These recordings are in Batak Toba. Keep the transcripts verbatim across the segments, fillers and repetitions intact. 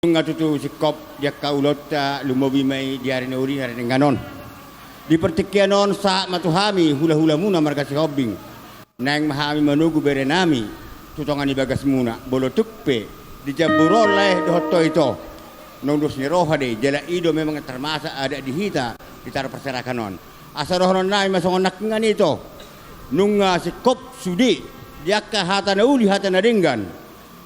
Nunga tutu singkop di angka ulaonta, lumobi ma i di ari na uli, ari na denggan on. Di partingkian on sahat ma tu hami hulahulamuna marga Sihombing. Naeng ma hami manogu berenami tu tonga ni bagasmuna, molo tung pe dijambur on lae dohot ho ito. Naung dos ni roha do i, jala i do memang tarmasa adat di hita di tano parserahan on. Asa dohononnami ma songon nangkiningan i, ito. Nunga singkop sude di angka hata na uli, hata na denggan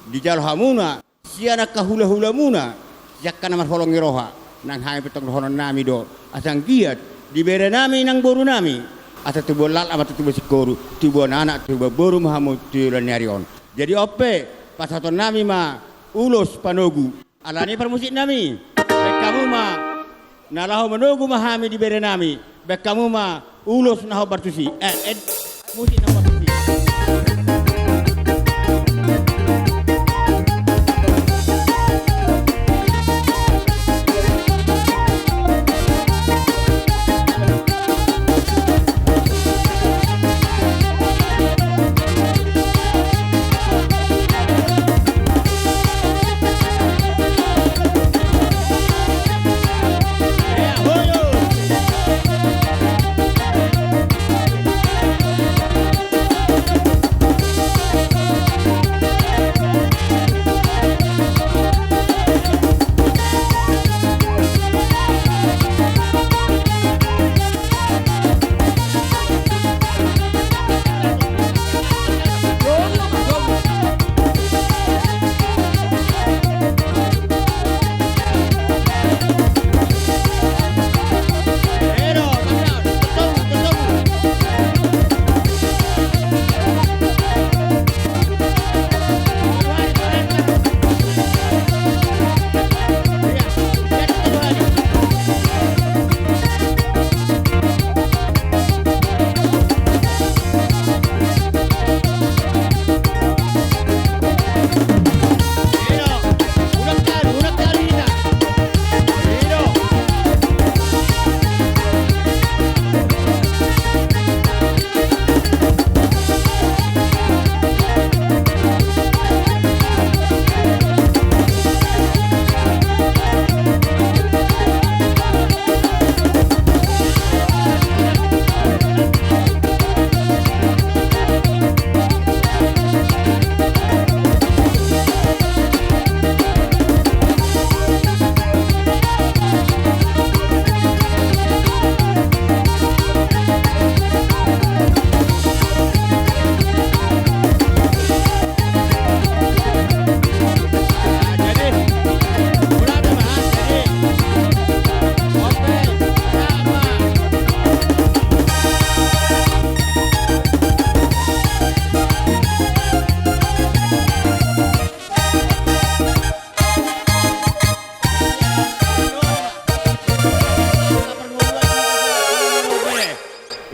dijalo hamuna sian angka hulahulamuna, sian angka na marholong ni roha. Nang hami pe tong dohononnami do, asa anggiat di berenami nang borunami, asa tubuan laklak ma tutu tubuan singkoru, tubuan anak tubuan boru ma hamu tu joloan ni ari on. Jadi on pe, pasahatonnami ma ulos panogu. Alani parmusiknami, baen hamu ma, na laho manogu ma hami di berenami, baen hamu ma ulos na hombar tusi. Eh, eh, musik na hombar tusi.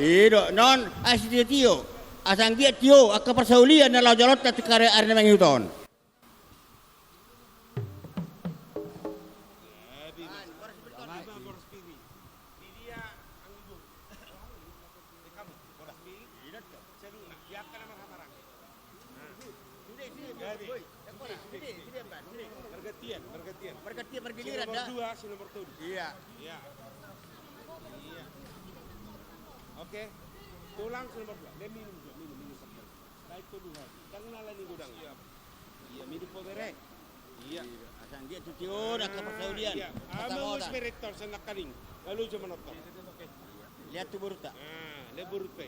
I do, non, asa tio-tio. Asa anggiat tio angka parsaulian na laho jaloonta tu ari na mangihut on. Margantian, margantian. Margantian, margiliran. Si nomor dua, si nomor tolu. Iya. Iya. Iya. Oke. Tulang si nomor dua. Dia minum juga, minum, minum. Baik, tolu hari. Kan ngala ni godang. Siap. Iya, minum po bere. Iya. Asa anggiat tu tio angka parsaulian. Iya. Ama mus berektor sendak kaling. Lalu cuma nonton. Lihat tu borunta. Ah, lihat borunta.